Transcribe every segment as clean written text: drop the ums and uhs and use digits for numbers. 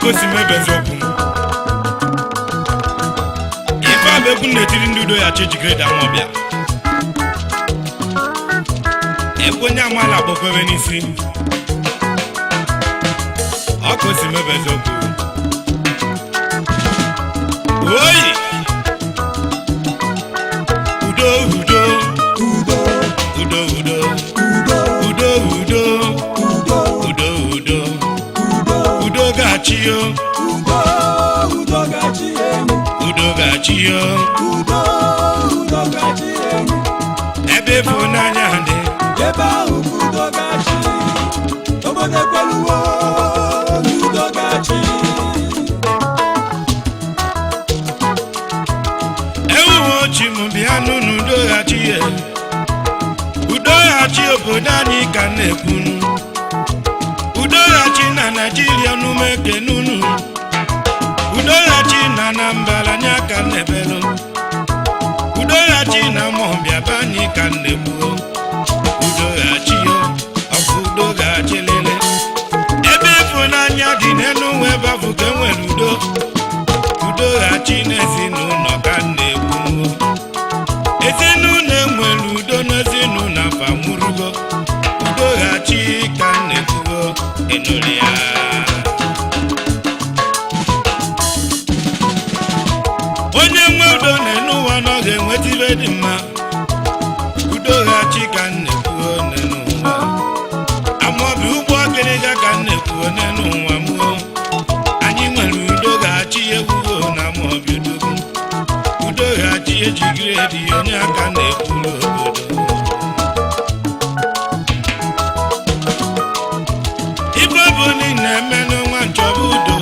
Ọkụ si mebe eziokwu. Ife a bụ egwu na-etiri ndị udo ya chi jigere Amawbia. Egwu onye amala gbokwebe n'isi. Ọkụ si mebe eziokwu. Oyi! Udo, udo, Udo, udo, udo, udo, udo, udo, udo, udo, udo, udo, udo ga-achị yo, udo, udo ga-achị enyi. Udo ga-achị yo, Udo, udo ga-achị enyi. Ebe ịfụnanya dị. Ebe ahụ ka udo ga-achị. Obodo ekweluwo na udo ga-achị. Ewuwo chi m bịa n'ụnụ, udo ghachi ya, udo ghachi obodo anyị ka na-ekwunu, udo ghachi na Naijiria n'ume kenunu, udo ghachi na Anambra anyị aka na-ebelu, udo ghachi na Amawbia be anyị ka na-ekwuo, udo ghachi yo, ọkụ udo ghachi lele. Ebe ịfụnanya dị n'elu nwa, ebe afụ ka enwere udo. Udo ghachi n'ezinụlọ ka m na-ekwu. Ezinụlọ enwere udo n'ezinụlọ afa nwụrụgo. Udo ghachi ka m na-ekwugo, ịnụrụ ya. Onye nwe udo n'elu ụwa na ọ ga-enweta ibe dị mma. Udo ghachi ka m na-ekwugo n'elu ụwa. Amawbia ụgbọ ọgịrịga ka m na-ekwugo n'elu ụwa mụọ. Anyị nwere udo ga-achị egwugo na Amawbia odogwu. Udo ga-achị ejigiredi onye aka na-ekwuru obodo. Ife bụ niile eme n'ọnwa nchọba udo.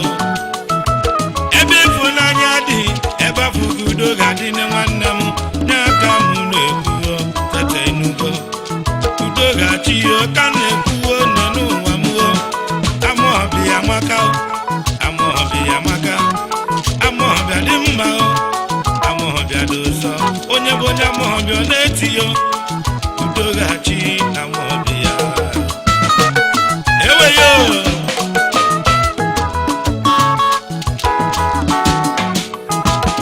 Ebe ịfụnanya dị, ebe afụgo udo ga-adị nne nwanne m n'aka m na-ekwuo tete enugo. Udo ga-achị ya ka na-ekwuo nne n'ụwa m o. Amawbia amaka o. Amawbia amaka. Amawbia dị mma o. Amawbia dị ụsọ. Onye bụ onye Amawbia ọ na-eti yo. Udo ga-achị na Amawbia. Eweyo.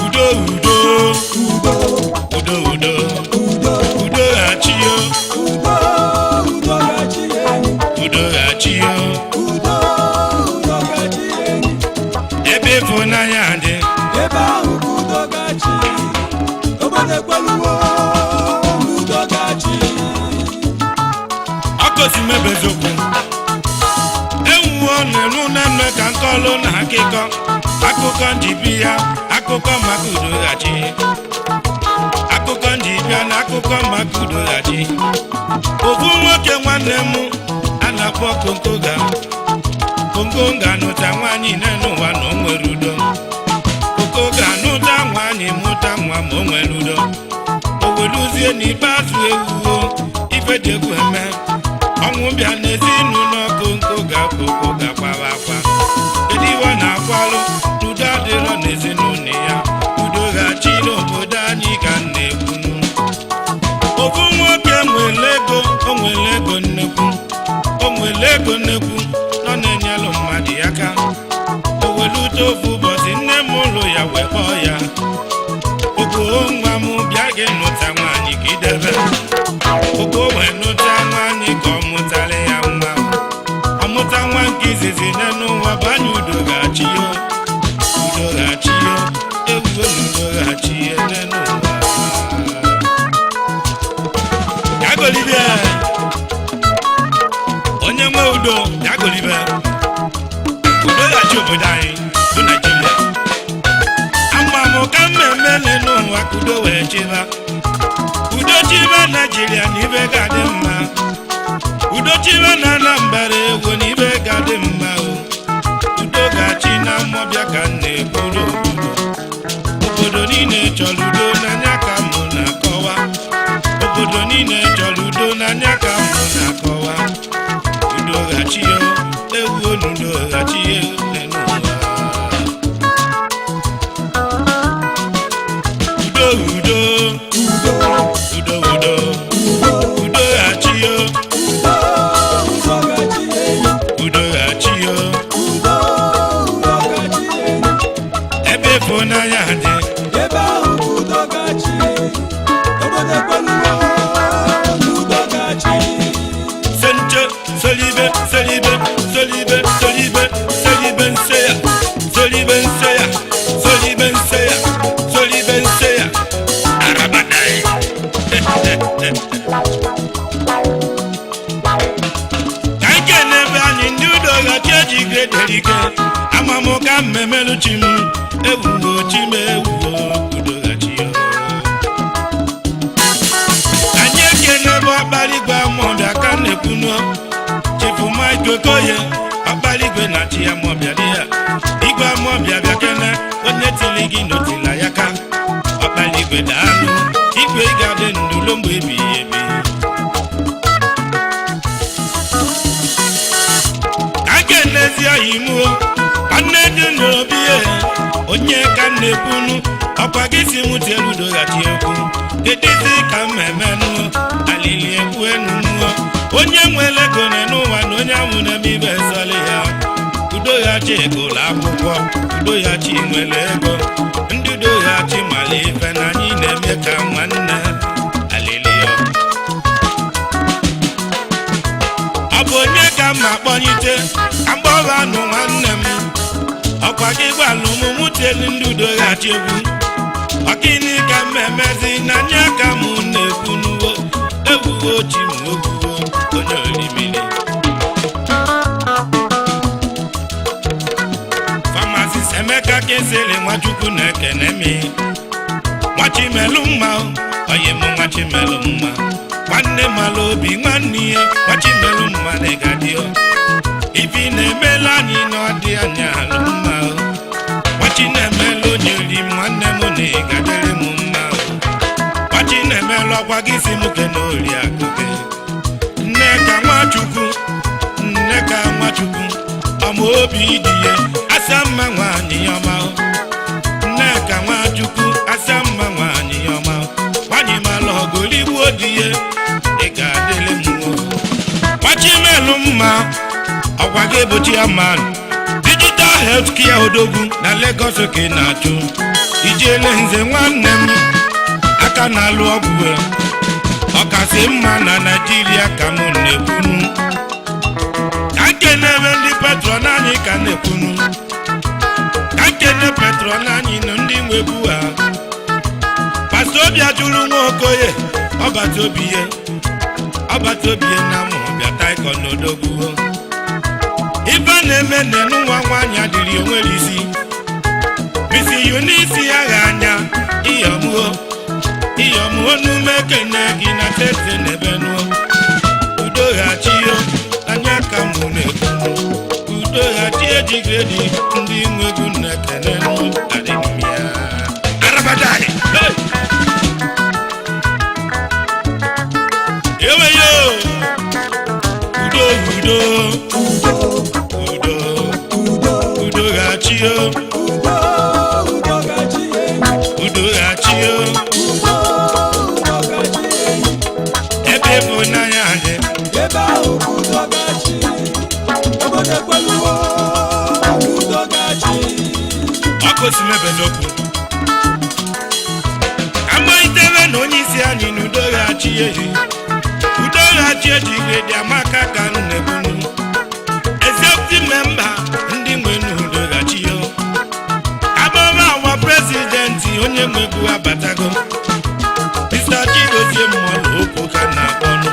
Udo, udo, Udo, udo, udo, udo, udo ga-achị yo. Udo, udo ga-achị enyi. Udo ga-achị yo. Udo, udo ga-achị enyi. Ebe ịfụnanya dị. Ebe ahụ ka udo ga-achị. Obodo ekweluwo na udo ga-achị. Ọkụ si mebe eziokwu. Ewuwo na-eru na-eme ka nkọlụ na akụkọ akụkọ njibi ya, akụkọ maka udoghachi, akụkọ njibia na akụkọ maka udoghachi. Ofu nwoke nwanne m a na-akpọ Konkoga. Konkoga nụta nwaanyị n'elu ụwa na o nwere udo. Konkoga nụta nwaanyị, mụta nwa, ma o nwere udo. O weluzie n'ikpeazụ, ewuwo ife dị egwu eme, ọnwụ bịa n'ezinụlọ Konkoga. Konkoga kwawa akwa. Kedu iwe ọ na-akwalụ? N'udo adịrọ n'ezinụlọ ya. Udo ghachi n'obodo anyị ka m na-ekwunu. Ofu nwoke nwere ego, o nwere ego nnekwu, o nwere ego nnekwu nọ na-enyelụ mmadụ aka. O welute ofu ụbọchị, nne m ụlọ ya wee kpọọ ya: "Ogo nwa m, bịa gị nụta nwaanyị ka idebe." Ogo wee nụta nwaanyị ka ọ mụtara ya nwa. Ọmụta nwa nke izizi n'elu ụwa bụ anya. Udo ga-achị yo, udo ga-achị yo, ewugo na udo ga-achị ya n'elu ụwa. Ya golibe, onye nwe udo, ya golibe. Udo ga-achị obodo anyị bụ Naijiria. Ama m ka mmemme n'elu ụwa ka udo wee chịba. Udo chịba Naijiria na ibe ga-adị mma. Udo chịba na Anambra, egwu na ibe ga-adị mma o. Udo ga-achị na Amawbia ka m na-ekwuru. Obodo, obodo niile chọrọ udo n'anya ka mụ na-akọwa. Obodo niile chọrọ udo n'anya ka mụ na-akọwa. Udo ghachi yo, ewu, udo ghachi yo n'elu ụwa. Udo, udo, Udo, udo, udo, udo, udo ghachi yo. Udo, udo ga-achị enyi. Udo ghachi yo. Udo, udo. ịfụnanya dị. Ebe ahụ ka udo ga-achị. Obodo ekweluwo na udo ga-achị. Senche, solibe, solibe, solibe, solibe, solibe nseya, solibe nseya, solibe nseya, solibe nseya. Arabadai. Ka nke na-ebe anyị ndị udo gachi eji grederike amamụka mmemelụ chi m ewuwo chi m ewuwo udo gachi ya. Anyị ekene ebe ọkpara igwe amụọbịa ka m na-ekwunu Chifu Mike Okoye, ọkpara igwe na chi amụọbịa dị ya igwe amụọbịa bịa kene onye tili gị n'otila ya ka ọkpara igwe daalụ igwe ga-adị ndụ mgbe ebighị ebi. Ka nke n'ezi ọhịa imuo nwanne dị n'obi ya onye ka m na-ekwunu ọkwa gị si mụ tie ludoghachi egwu kedụzi ka m emenụ alili egwu enu mmụọ onye nwere ego na n'ụwa na onye ahụ na-eme ibe sọlị ya udoghachi gụrụ akwụkwọ udoghachi nwere ego ndị udoghachi mara ife na anyị na-eme ka nwanne alili ya. Ọ bụ onye ka m akpọnyite ka mgbọrọ anụ nwanne m ọkwa gị gwalụ m mụ tielu ndị udoghachi egwu ọkịnị ka m emezi na nye aka m na-ekwu n'uwo ewuwo chi m okwuwo onye orimiri Pharmacist Emeka Kesele Nwachukwu na-ekene m nwachimelu mma onye m nwachimelu mma nwanne mala obi nwanne ihe nwachimelu mma na ịgadio ifi na-emela anyị na ọ dị anya alụ mma o. Nwachi na-emela onye ori m nwanne m na ịgadịrị m mma o. Nwachi na-emela ọkwa gị si m kene oriakụ gị nne ka Nwachukwu nne ka Nwachukwu ọma obi dị ya asa mma nwaanyị ọma o. Nne ka Nwachukwu asa mma nwaanyị ọma o. Nwaanyị mala ọgụ ligbuo di ya ị ga-adịrị m o. Nwachimelu mma ọkwa gị bụ chairman digital health care odogwu na Lagos ka ị na-achụ ijele nze nwanne m aka na-alụ ọgwụ ọkasị mma na Naịjirịa ka m na-ekwunu ka nkenebe ndị patron anyị ka na-ekwunu ka nkene patron anyị na ndị nwegbu ha. Pastọ Obia jụrụ Nwaokoye ọbata obi ya ọbata obi ya na mụ bịa taikọ n'odogwu ife na-eme n'enu nwa nwaanyị adịrị onwere isi bisi yu n'isi agha anya iyọmụo iyọmụo n'ume kene gị na tete n'ebe nuo udoghachio anya ka mụ na-ekwu udoghachi ejigredi ndị nwegwu na-ekene nụ adịmya arabadai. Hey! Eweyo udo udo udo Udo, udo ghachi o. Udo, udo ga-achị enyi. Udo ghachi o. Udo, udo ga-achị enyi. Ebe ịfụnanya dị. Ebe ahụ ka udo ga-achị. Obodo ekweluwo na udo ga-achị. Ọkụ si mebe n'okwu amalitebe na onye isi anyị na udo ghachi ehi udo ghachi ejighi dị amaka ka m na-ekwunu executive member ndị nwe n'udo ghachi yo abọba awa president onye nwegbu abatago Mr. Chidozie mmọlụ okwu ka na-akpọnụ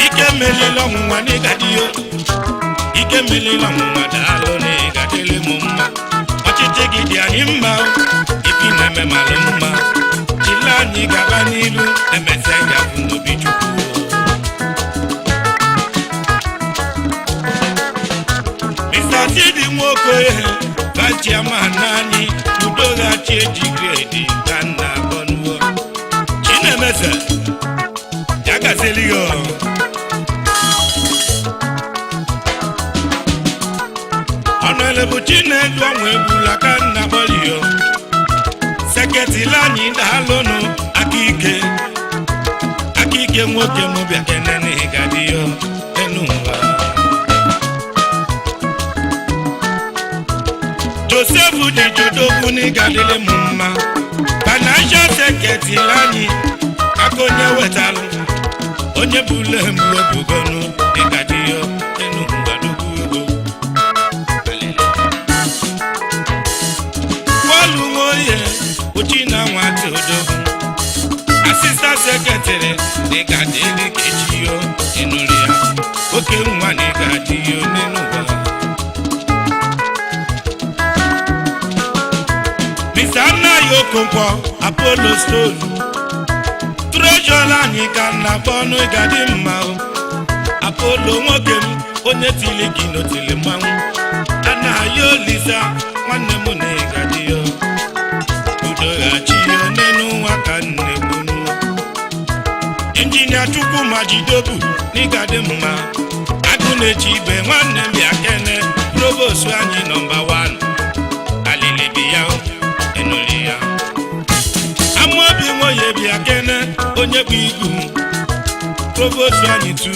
ike melila ọnwụnwa n'ịgadiyo ike melila ọnwụnwa daalụ na ịgadịrị m mma ọchịchị gị dị anyị mma ibi na-eme malụ mma chile anyị gaba n'iru emesịa gafụ n'obi Chukwu. Mr. Chidi Nwokoye Chairman anyị udoghachi eji gredi ka nna akpọnuo Chinemeze ya gazeli ya. Ọnụelebu Chinedu ọnwa egbula ka nna kpọlio seketili anyị daalụnụ aka ike aka ike nwoke m bịa kenene ịgadịyo enu ụwa. Joseph Dijodogwu n'ịgadịrị m mma. Financial secretary anyị, aka onye wetalụ onye bụle m webugonu ịgadịyo enu mgbadogwu ego. Pọlụ Nwoye Ochi na nwata odogwu, assistant secretary n'ịgadịrị kechiyo ịnụrụ ya oke nwa n'ịgadịyo n'enu ụwa. Mr. Anayo Okonkwo Apollo Stone, treasurer anyị ka nna kpọnụ, ịgadị mma o. Apollo nwoke m, onye tili gị n'otili mmanwụ. Anayo Olisa nwanne m na ịgadị yo udoghachi yo n'enu nwa ka nne gbunu. Injinia Chukwuma Jidobu n'ịgadị mma, agụ na-eche ibe nwanne m, bịa kene provost anyị nọmba 1 alilibi ya enuli ya. Amaobi Nwoye, bịa kene onye bụ igu provost anyị tu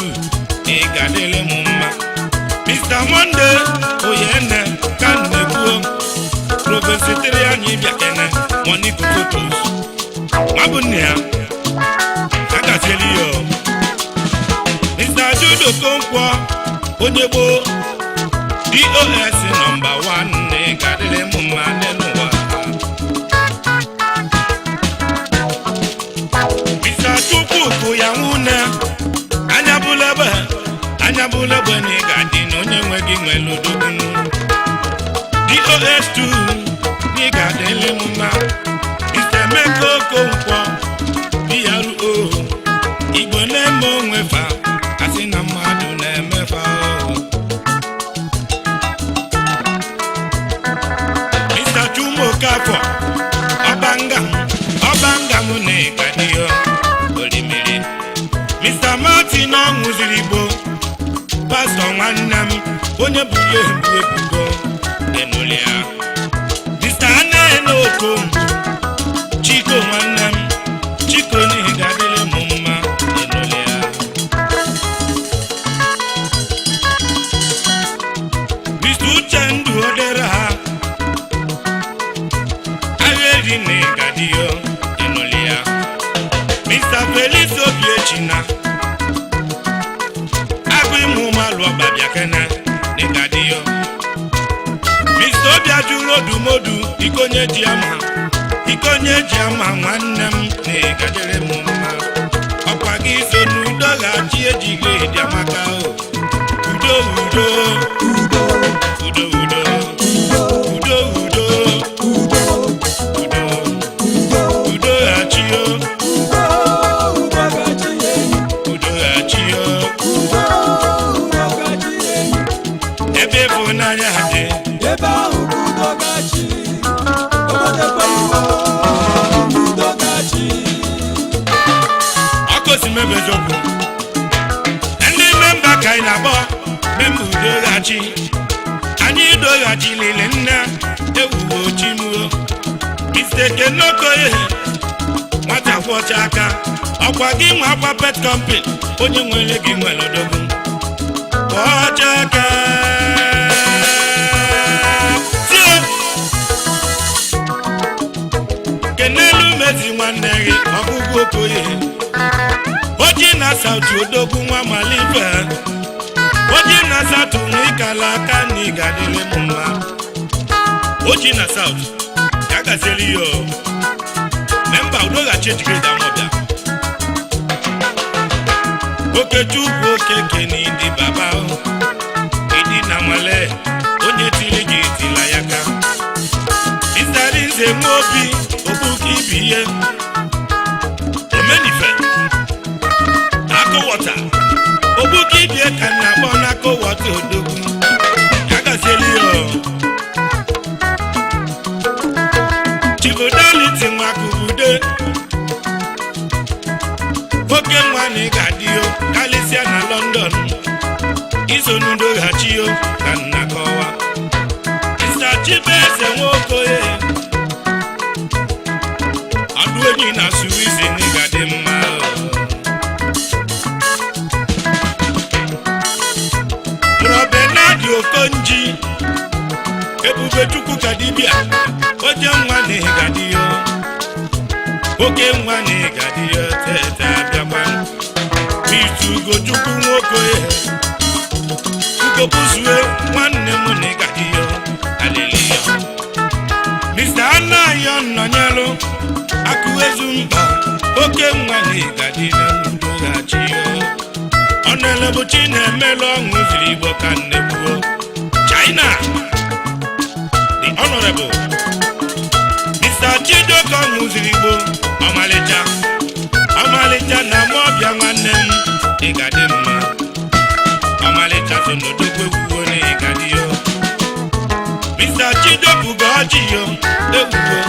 na ị ga-adịrị m mma. Mr. Monday Oyene ka m na-ekwuo, provost anyị, bịa kene Monique Photos nwabụ nne ya agazieli ya o. Mr. Jude Okonkwo onye gboo, DOS nọmba 1, na ị ga-adịrị m mma n'elu ụwa. Mr. Chukwuku ya nwune anya bụlebe anya bụlebe na ị ga-adị na onye nwe gị nwere odogwu DOS2 na ị ga-adịrị m mma. Mr. Emeka Okonkwo PRO, Igbo na-eme onwe fa asị na mmadụ na-emefa o. Mr. Chuma Okafor Ọbangam, Ọbangam na ịgadiyo orimiri. Mr. Martin ọṅụziri Igbo pastọ nwanne m, onye buru ebu ebubo enulia. Mr. Anaelo Okom Chiko nwanne m, Chiko n'ihi ga-adịrị m mma enulia. Mr. Uchendu Odera ha agha eri na ịgadiyo enulia. Mr. Felix Obiechina agụ ịmụ malụ ọgba, bịakene n'ịgadiyo. Mr. Obiajuru Odumodu ikonye ji ama, ikonye ji ama nwanne m na ịgadịrị m mma. Ọkwa gị so n'udo ga-achị ejighị ịdị amaka o. Udo udo Udo. Udo udo Udo. Udo udo. Udo. Udo. Udo. Udo ghachi o. Udo, udo gachi enyi. Udo ghachi o. Udo, udo gachi enyi. Ebe ịfụnanya dị, ebe ahụ ka udo gachi. Obodo ekweluwo, udo gachi. Ọkụ si mebe eziokwu. Ndị member ka anyị na-akpọ member udoghachi anyị doghachilili nne ewuwo chimuo. Mr. Ekene nwata kwọcha aka, ọkwa gị nwe akwa pet company, onye nwere gị nwere odogwu. Kwọcha aka tie kenelu mezi nwanne gị ọgụgụ Okoye oji na sautu odogwu nwa malife oji na sautu nwa ịkala aka na ịgadịrị m mma. Oji na saut ya gazieli ya o. Member udoghachi ejigide amọbịa. Okechukwu Okeke na ịdị baba o. Ịdị na nwale onye tiri gị tila ya ka Mr. Nwobi okpuke ibi ihe omenife akụwọta ogbuke ibie ka m na-akpọ n'akụwọta odogwu ya gazieli ya o. Chibudaliti Nwakubude oke nwa na ị ga-adị yo karịsịa na London iso n'udoghachi yo ka nna kọwa. Mr. Chibeze Nwokoye ọdụ enyi na Suwizi na ị ga-adị mma o. Robenadi Okonji ebube. Ebube Chukwu ka dibịa oje nwa na ịgadiyo, oke nwa na ịgadiyo tete abịakwa. Mr. Ugochukwu nwoke Ugobuzue, nwanne m na ịgadiyo, aleliya. Mr. Anayo Nnọnyelụ Akụezu mba, oke nwa na ịgadi na ndoghachi. Ọnụelebụ chi na-emelụ ọṅụ ziri Igbo ka nne gbuo China. The Honorable Mr. Chijioke ọṅụ ziri Igbo, ọmalịcha ọmalịcha na mọbịa, nwanne m ịgadị mma, ọmalịcha so n'odogwu egwuwo na ịgadị yo. Mr. Chijioke Ugoji yo, ewuwo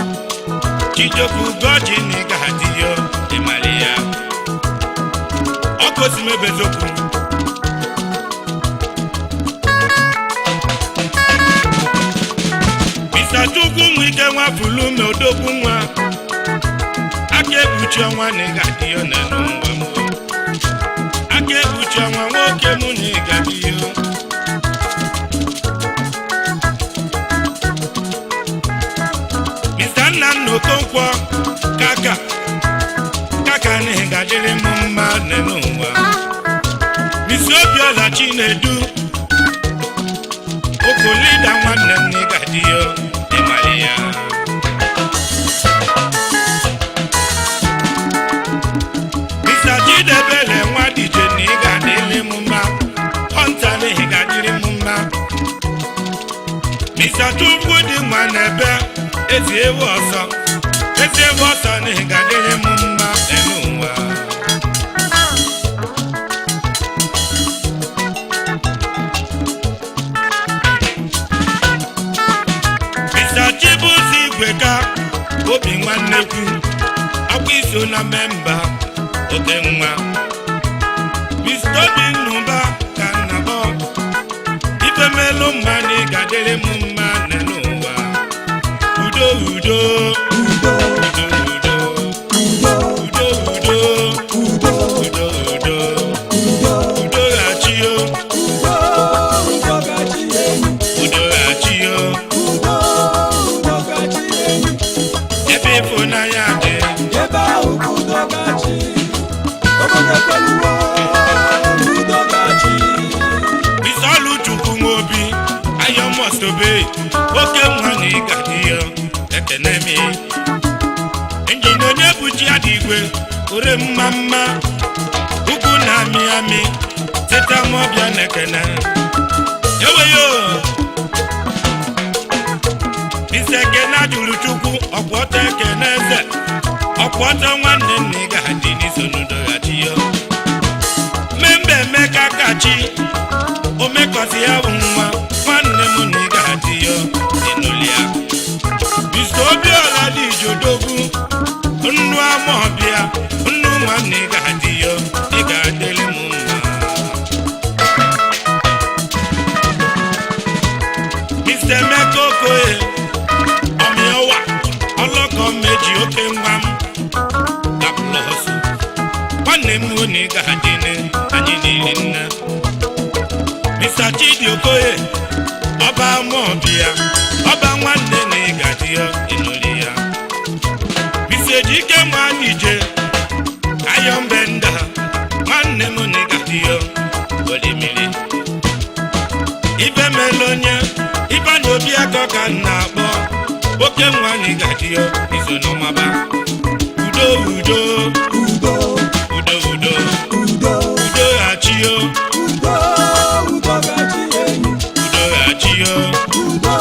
Chijioke Ugoji na ịgadị yo, ịmali ya ọkụ osimebezokwu. Mr. Chukwu Nwike Nwafulume, odogwu nwa aka ekpuchi ọnwa na ịgadị yo na n'ụwa m, aka ekpuchi ọnwa nwoke mụ na ịgadị yo. Mr. Nnanna Okonkwo kaka kaka na ịgadịrị m mma n'ụwa. Mr. Obiora Chinedu Okolida, nwanne m na ịgadị yo, ịmali ya. Mr. Chidebere nwa dije na ị ga-adịrị m mma, Hunter na ị ga-adịrị m mma. Mr. Chukwu dị nwa n'ebe ezi ewu ọsọ, ezi ewu ọsọ na ị ga-adịrị m mma elu ụwa. Mr. Chibuzo Igweka obi nwanne kwu akwa iso na member oke nwa. Mr. Obi Nnụba ka nnabọ ife melụ mma na ị ga-adịrị m mma n'ụwa. Udo udo Udo. Udo udo. Udo. Udo udo. Udo. Udo udo. Udo. Udo ghachi o. Udo, udo gachi enyi. Udo ghachi o. Udo, udo gachi enyi. Ebe ịfụnanya dị. Ebe ahụ ka udo gachi. Obodo ekweluwo udo gachi. Mr. Oluchukwu Nwobi Ayo must obey, oke nwa na ịgadị ya, ekene m. Injinia onye bụ chi adịgwe ore mma mma ugwu na-amị amị teta mọbịa na ekene eweyo. Mr. Ekene ajụrụ Chukwu ọkwọta, ekene eze ọkwọta, nwanne nna ị ga-adị n'iso n'udoghachi ya. Member Emeka Kachi omekọsi ya bụ nwa, nwanne m na ị ga-adị ya, ịnụlia. Mr. Obiora dị Ijodogwu nnu amaọbịa nnu, nwanne ị ga-adị ya, ị ga-adịrị m mma. Mr. Emeka Okoye ọmịọwa ọlọ́kọ méjì, oke nwa m gapụlọsụ, nwanne m hụ na ị ga-adị anyị niile nna. Mr. Chidi Okoye ọba amaọbịa ọba, nwanne na ị ga-adị ya, ịnụli ya. Mr. Ejike Nwanije Ayọmbenda, nwanne m na ị ga-adị ya, olimiri ife mele onye ife na obi akọ ka m na-akpọ oke nwa na ị ga-adị ya, iso n'ọmaba udo udo. Udo. Udo udo. Udo. Udo ghachi o. Udo, udo gachi enyi. Udo ghachi o. Udo,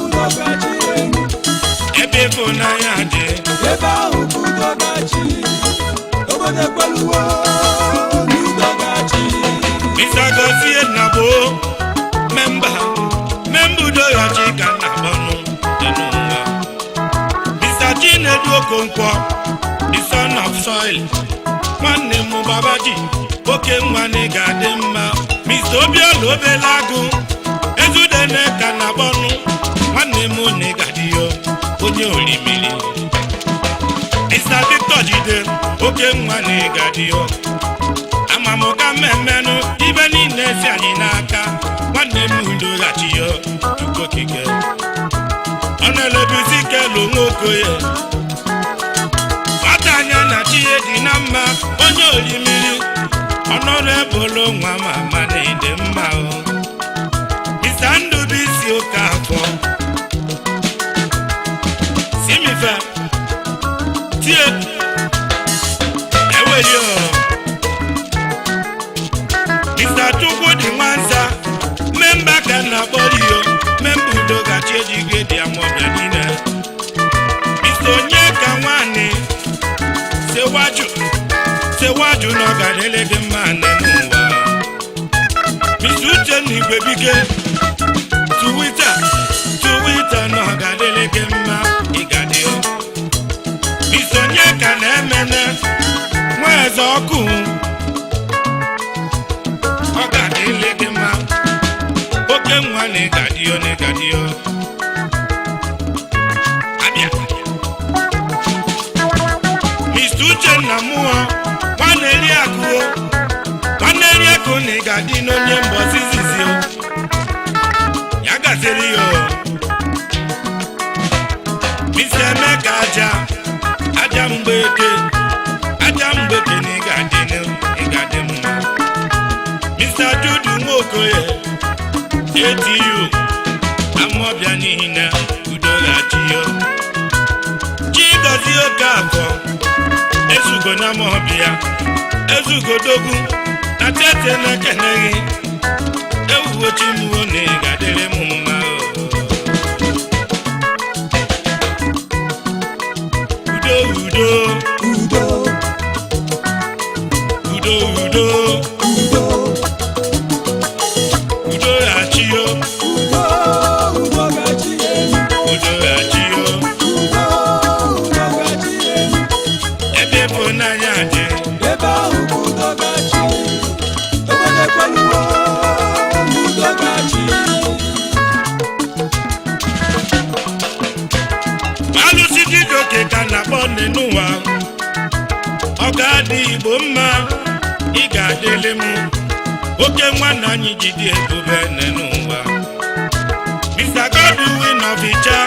udo gachi enyi. Ebe ịfụnanya dị. Ebe ahụ ka udo gachi. Obodo ekweluwo n'udo gachi. Mr. Gozie Nnagbo member, member udo ghachi ka m na-akpọnụ dị n'ụwa. Mr. Chinedu Okonkwo, the son of soil, nwanne m babaji oke nwa na ị ga-adị mma. Mr. Obiora Obele Agụ Ezudene ka na-akpọnụ, nwanne m na ị ga-adị yo, onye orimiri. Mr. Victor Jide, oke nwa na ị ga-adị yo, amamụka mmemmenụ ibe niile si anyị n'aka, nwanne m udoghachi yo, Chukwu okike. Nwokoye, nwata anya na chi ya dị na mma, onye orimiri ọnọrọ ebolo nwa ma ama na ịdị mma o. Mr. Ndụbụisi Okafọ, Simife tie eweli o. Mr. Chukwudi Nwanza, member ka na-akpọrọ iyo, member Udogachi ejighị dị amọbịa niile. Mr. Onyeka Nwanyị Sewaju, Sewaju na ọ ga-adịrị gị mma nne n'ụwa. Mr. Uchenna Igwebike, Twitter, Twitter na ọ ga-adịrị gị mma, ị ga-adị o. Mr. Onyeka na-emene nwa eze ọkụ, ọ ga-adịrị gị mma, oke nwa na ị ga-adị o, na ị ga-adị o. Abịa. Mr. Uchenna mụọ nwanne eri akụ o, nwanne eri akụ na ị ga-adị n'onye mbọsi zizi o, ya gaziri ya o. Mr. Emeka aja aja mgbeke, aja mgbeke na ị ga-adị ị ga-adị mma. Mr. Judu Nwokoye, ATU Amọbịa niile, udo ga-achị ya. Chigozie Okafọ, ezugo na Amọbịa, ezugo dogwu na tete na-ekene gị, ewuwo chimuo na ị ga-adịrị m mma o. Udo, udo, Udo, udo, udo, udo, udo ghachi yo. Udo, udo gachi elu. Udo ghachi yo. Udo, udo gachi elu. Ebe ịfụnanya dị, Ebe ahụ ka udo gachi. Obodo ekweluwo, udo gachi. Alụsị Chijioke ka na-akpọ nne n'ụwa, ọ ga-adị Igbo mma, ị ga-adịlị m, oke nwanne anyị ji dị ebube nne n'ụwa. Mr. Godwin Ọfịcha,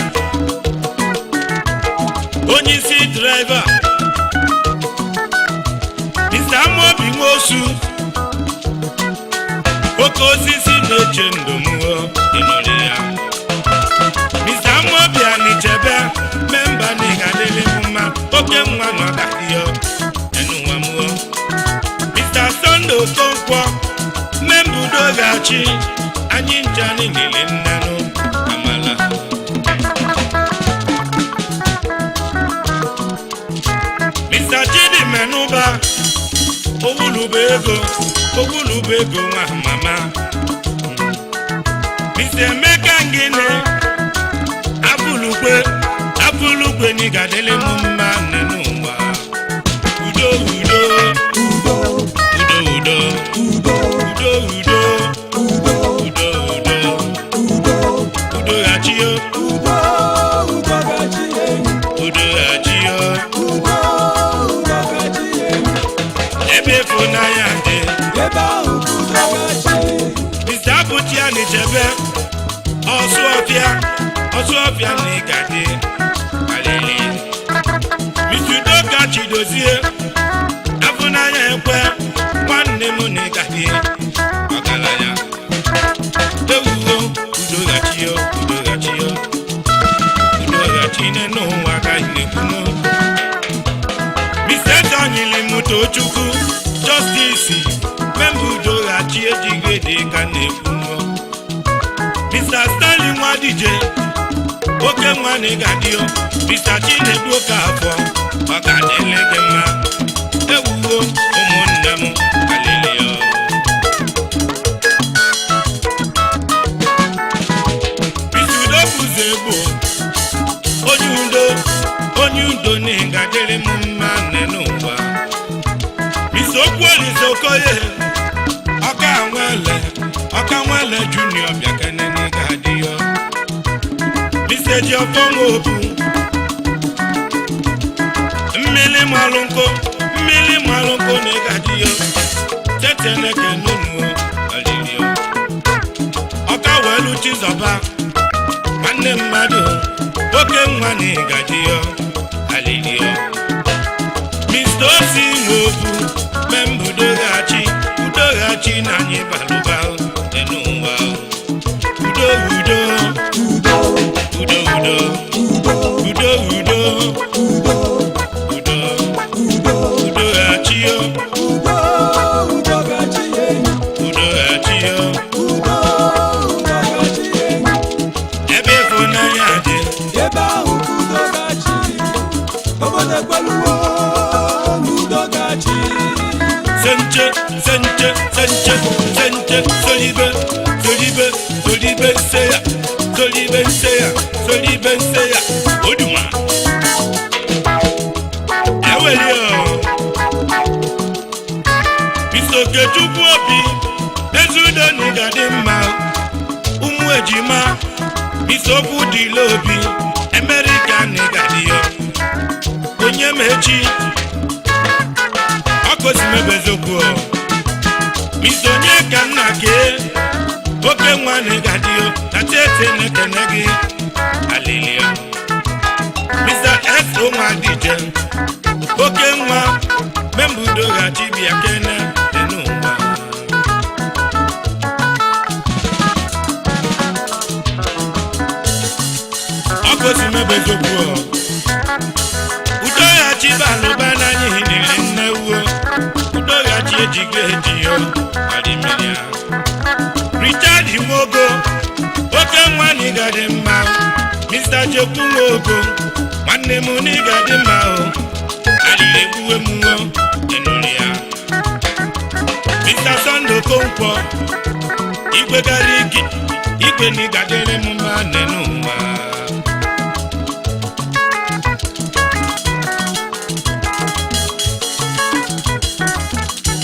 onye isi driver. Mr. Amobi Nwosu, oke osisi na-eche ndụ m ịnọrị ya. Mr. Amobi Anichebe, member na ị ga-adịlị m mma, oke nwa nọ ga-adị ya enụwa m o. Mr. Sunday Okonkwo, member udo ga-achị anyị ncha niile nnanụ amala. Mr. Chidi Menuba, owulube ego, owulube ego nwa mama. Mr. Emeka Ngine, abụlukwe, abụlukwe na ị ga-adịlị m mma nne n'ụwa. Udo, udo, Udo, udo, udo, udo, udo, udo, udo, udo, udo, udo, udo ghachi yo. Udo, udo gachi elu. Udo ghachi yo. Udo, udo gachi elu. Ebe ịfụnanya dị, Ebe ahụ ka udo gachi. Mr. Abuchi Anichebe, Ọsụọfịa, Ọsụọfịa na ị ga-adị alili. Mr. Udoka Chidozie, afụnanya ekwe nwanne m na ị ga-adị ọgaranya. Ewuwo udo ghachi yo, udo ghachi yo, udo ghachi n'ụwa ka anyị na-ekwu. Mr. Eze Mutochukwu Justice, member udo ghachi ejighị ede ka na-ekwu. Mr. Stanley Nwadije, oke nwa na ị ga-adị o. Mr. Chinedu Okafọ, ọ ga-adịlị gị mma. Ewuwo ụmụnne m alili o. Mr. Udobuze bụ onye udo, onye udo na ị ga-adịrị m mma nne n'ụwa. Mr. Okwuolise Okoye, ọka nwele, ọka nwele junior, bịakene na ị ga-adị yo. Mr. Ejiofọ Nwobu, mmiri malụ nkụ, mmiri malụ nkụ na ị ga-adị yo. Teteneke n'unu alili o. Ọka welu Chizọba, nwanne mmadụ. Oke nwa na ịgaji yo, alilio. Mr. Osi Nwobu, memba Udoghachi, Udoghachi na anyị balụba dị n'ụwa. Udo udo, Udo, udo udo, udo, udo udo, udo, udo, udo, Udoghachi yo, udo, udo gachi enyi. Udoghachi yo, Udo, udo gachi enyi. Ebe ịfụnanya dị. Ebe ahụ ka udo gachi. Obodo ekweluwo n'udo gachi. Senche, senche, senche, senche, solibe, solibe, solibe seya, solibe seya, solibe seya, oduma. Eweli o. Mr. Okechukwu Obi, Ezudo n'ịga dị mma, ụmụ ejima, Mr. Okwu dịla obi, Emerika n'ịga dị ya. Onye ma echi, ọkụ si mebe eziokwu o. Mr. Onye ka nna kee, oke nwa na ịga dị o, na tete na-ekene gị, alilio. Mr. S. Onwadije, oke nwa, memba Udoghachi bịa kene dị n'ụwa. Ọkụ si mebe eziokwu o. Udoghachi balụba n'anya hinere nne wuo. Udoghachi ejigo eji yo, ọdịmmiri ahụ. Richard Nwogo, oke nwa n'ịga dị mma. Mr. Jekwu Nwogo, nwanne m n'ịga dị mma o. Alili egbuwe m nwo, ịnụrụ ya. Mr. Sunday Okonkwo, igwe gara igi, igwe n'ịga dịrị m mma n'ụwa.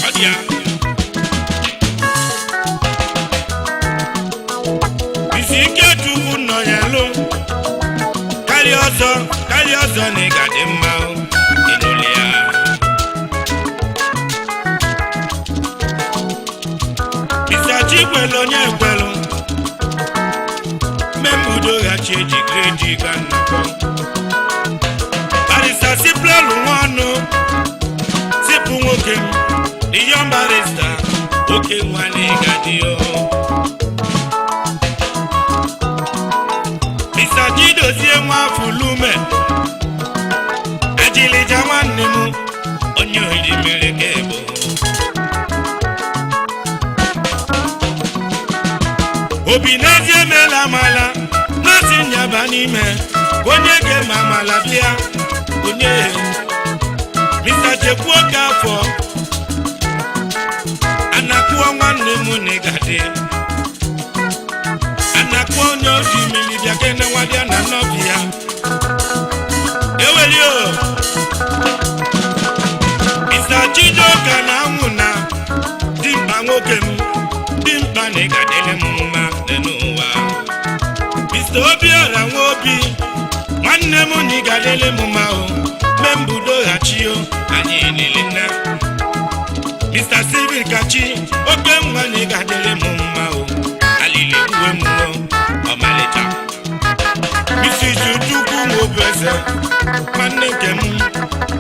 Ọ dị ya. Isi ike Chukwu nọ ya lụ, karịa ọzọ, karịa ọzọ na ịga dị mma o, ịnụrụ ya. Mr. Chikwelu onye ekwelu, mmemme Udoghachi eji gredi ga nnọkọ. Barista Siplelu nwa ọnụ, sipụ nwoke m, the young barrister, oke nwa na ịga dị o. Mr. Chidozie Nwafulume, Ejilija nwanne m, onye oriri mere ka ebo. Obi n'ezie emela amala, na-asị nyaba n'ime, onye ga-eme amala bịa, onye. Mr. Chekwu Okafọ, anakwuo nwanne m na ịgadị. Anakwu onye oji mmiri bịa kene nwa bịa na nọbịa. Eweli o. Mr. Chijioka na anwụ na dimkpa nwoke m, dimkpa na ịgadịrị m mma dị n'ụwa. Mr. Obiora Nwobi, nwanne m na ịgadịrị m mma o, memba Udoghachi o, anyị lele nna. Mr. Steven Kachi, oke nwa na ịgadịrị m mma o, alili uwe m o, ọmalịcha. Mrs. Chukwu Nwobeze, nwanne nke m,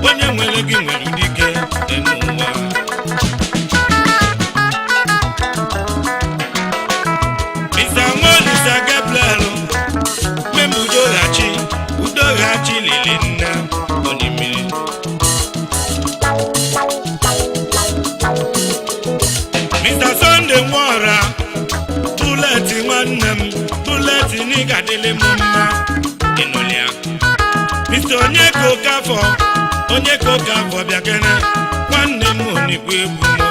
onye nwere gị nwere dike dị n'ụwa. Mr. Nwolisa Gabriel, memba Udoghachi, Udoghachi lili nna onye mmiri. Mr. Sunday Nwora, Bullet nwanne m, Bullet n'ịga dịlị m mma, ịnụlị ya. Mr. Onyeka Okafọ, Onyeka Okafọ bịa kene, nwanne m onigwe egwu m,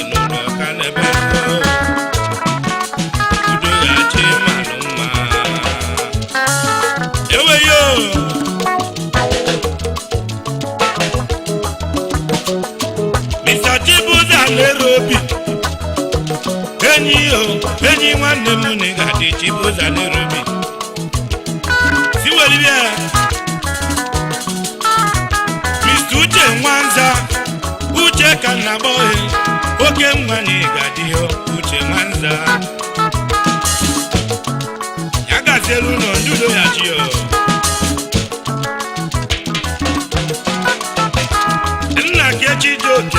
ịnụlị ọka n'ebe m. Udoghachi malụ mma. Eweyo! Mr. Chibuzo Alero Obi, enyi o, enyi nwanne m na ị ga-adị. Chibuzo Alero Obi siwere bịa. Mr. Uche Nwanza, Uche ka nna gbọghị, oke nwa na ị ga-adị o. Uche Nwanza, ya gazielu ụlọ ndị Udoghachi o. Chijioke,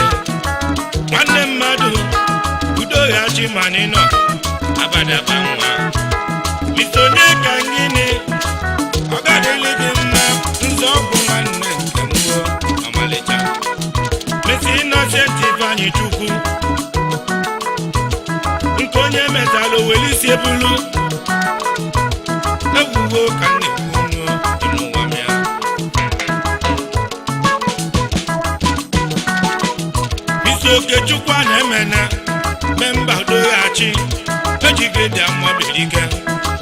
nwanne mmadụ, Udoghachi manịnọ abadaba nwa. Mr. Onyeka ngini, ọ gadịlị gị mma, nzọọgwụ nwanne nke mbụ ọmalịcha. Mr. Innocent Ifeanyi Chukwu, nke onye metara owelisi ebulu ewuwo ka m na-ekwu n'ụwa m ya. Mr. Okechukwu a na-emene memba Udoghachi ejigide amabirike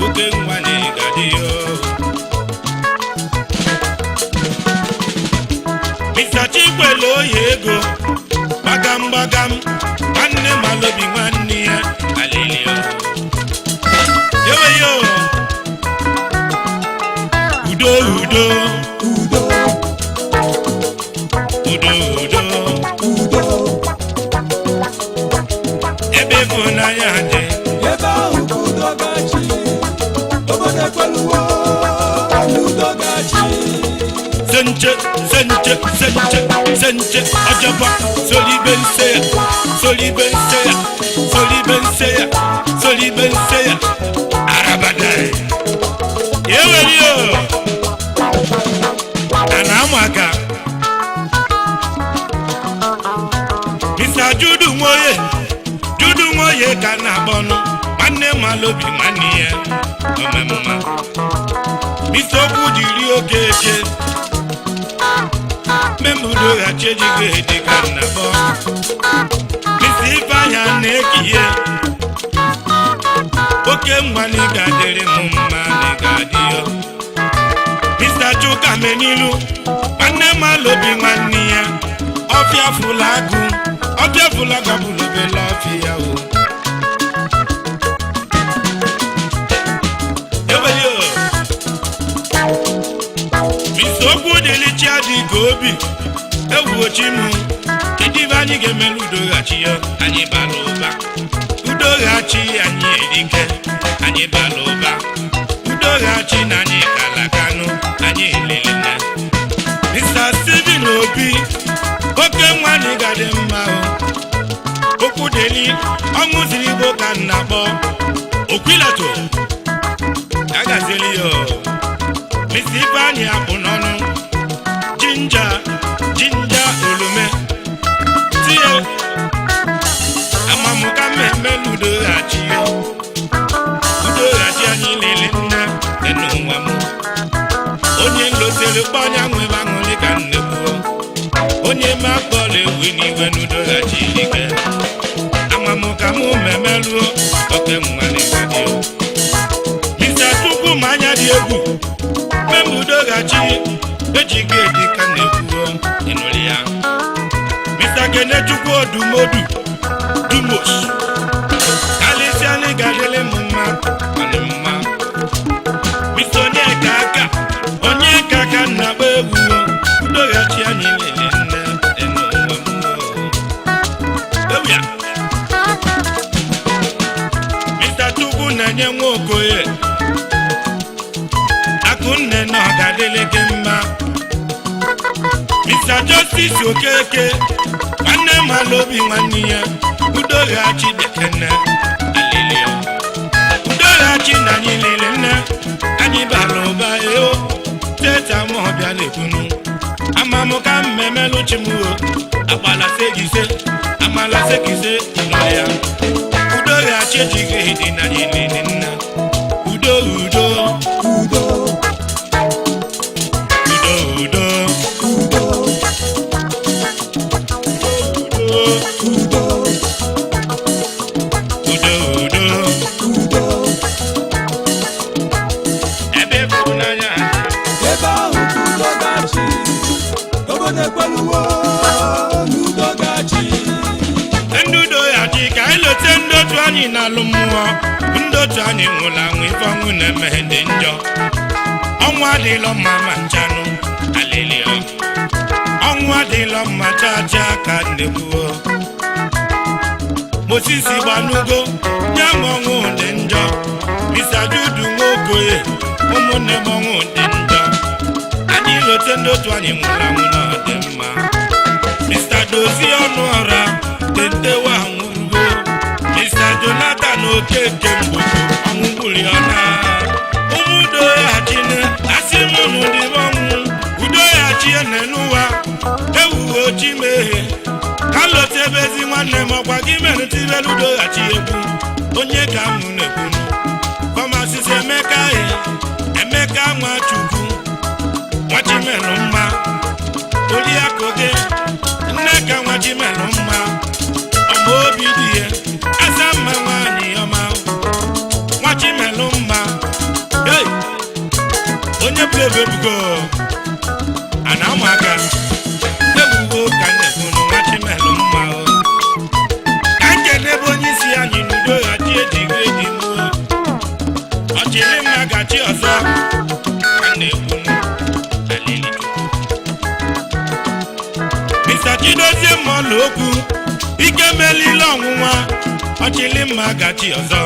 oke nwa na ịgadị yo. Mr. Chikwele oyi ego gbagam gbagam, nwanne malobi nwanne ya alilio eweyo. Udo udo Udo, udo udo udo, ebe ịfụnanya dị. Ebe ahụ ka udo ga-achị. Obodo ekweluwo na udo ga-achị. Senche senche senche senche ọjọba solibe nse ya, solibe nse ya, solibe nse ya, solibe nse ya arabada eweli o a na-amụ aka. Mr. Judu Nwoye, Judu Nwoye ka na-akpọnụ nwanne malobi nwanne ya omemma. Mr. Okwu jiri oke eke mmemme Udoghachi ejighị edi ka nnabọ. Mr. Ifeanyị a na-ekiye oke nwa na ị ga-adịrị m mma na ị ga-adị yo. Mr. Chuka Menilu, nwanne malobi nwanne ya, ọfịa fụla agụ, ọfịa fụla agụ abụla obele ọfịa o. Eweli o. Mr. Okwu dịrị chi adị ka obi ewuochi m, kedu ibe anyị ga-emere Udoghachi ya? Anyị bara ụba Udoghachi anyị erike, anyị bara ụba Udoghachi na anyị kalakanụ anyị elelena. Mr. Stephen Obi, oke nwa anyị ga-adị mma o. Okwu dịrị ọṅụ ziri igbo ka m na-akpọ Okwilato agazili ya o. Mr. Ifeanyi apụ n'ọnụ jinja jinja olume tie amamụka mmemme n'Udoghachi yo. Udoghachi anyị lele nne n'ụwa m, onye nlosiri kpọnya nwebe aṅụrị ka nne kwuo, onye ma kpọrọ ewu n'igwe n'Udoghachi ike amamụka mụ mmemme ruo oke nwa o. Mr. Chukwu ma anya dị egwu mmemme Udoghachi ejighị edi ka na-ekwuo ịnụrụ ya. Mr. Kenechukwu Odumodu Dumos, karịsịa na ị ga-adịrị m mma mana mma. Mr. Onyeka aka Onyeka aka na-agba egwu Udoghachi anyị lele nne dị n'ụwa m. Ewu ya. Mr. Chukwu na-enye nwa Okoye akụnne na ọ ga-adịrị gị mma. Mr. Justice Okeke, nwanne malobi nwanne ya, Udoghachi dekene alili o. Udoghachi na anyị lele nne anyị bara ụba eo teta ma ọbịa na-ekwunu amamụka mmemelụ chimuo agbala segise amala segise nọ ya. Udoghachi ejighị dị na anyị lele nne udo udo Udo, udo udo udo, udo udo, udo udo udo. Ebe ịfụnanya Ebe ahụ ka udo ga-achị. Obodo ekweluwo na udo ga-achị. Ndị Udoghachi ka anyị lote ndị otu anyị na-alụ mmụọ, ndị otu anyị nwụrụ anwụ, ife ọnwụ na-eme dị njọ. Ọnwụ adịlọ mma ma nchanụ alịlịọ, ọnwụ adịlọ mma chaa chaa ka ndekwuo Mosisi gbanugo nye m ọnwụ dị njọ. Mr. Judu Nwokoye, ụmụnne m, ọnwụ dị njọ. Anyị lote ndị otu anyị nwụrụ anwụ na ọ dị mma. Mr. Dozie Ọnụọra Tentewa nwụrụgo. Mr. Jonathan Okeke Mgboko ọnwụ gburu ya na ụmụ udoghachine asị m unu dịbe ọnwụ udoghachi ene n'ụwa ewuwo chimehie ka lotebezi nwanne m ọkwa gị mere tibelu udoghachi egwu onye ka m na-ekwunu pharmacist Emeka e Emeka Nwachukwu Nwachimelụ mma Oriakụ gị Nneka Nwachimelụ mma ọma obi dị ya asa mma nwaanyị ọma Nwachimelụ mma. Hey! Onye bụla ebe ebugo a na-amụ aka ewugo ka nnekwunu Nwachimelụ mma o ka nkedebe onye isi anyị n'udo ghachi ejigo eji mụọ ọchịrị mma gachi ọzọ ka na-ekwunu alili Chukwu. Mr. Chidozie Mmọlụ okwu ike melile ọnwụnwa ọchịlị mma gachi ọzọ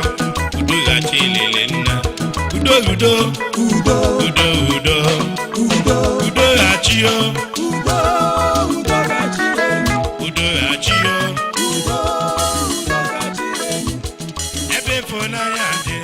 udo ghachi lele nna udo udo Udo, udo udo udo, udo ghachi o udo, udo gachi enyi. Udo ghachi o Udo, udo gachi enyi. Ebe ịfụnanya dị.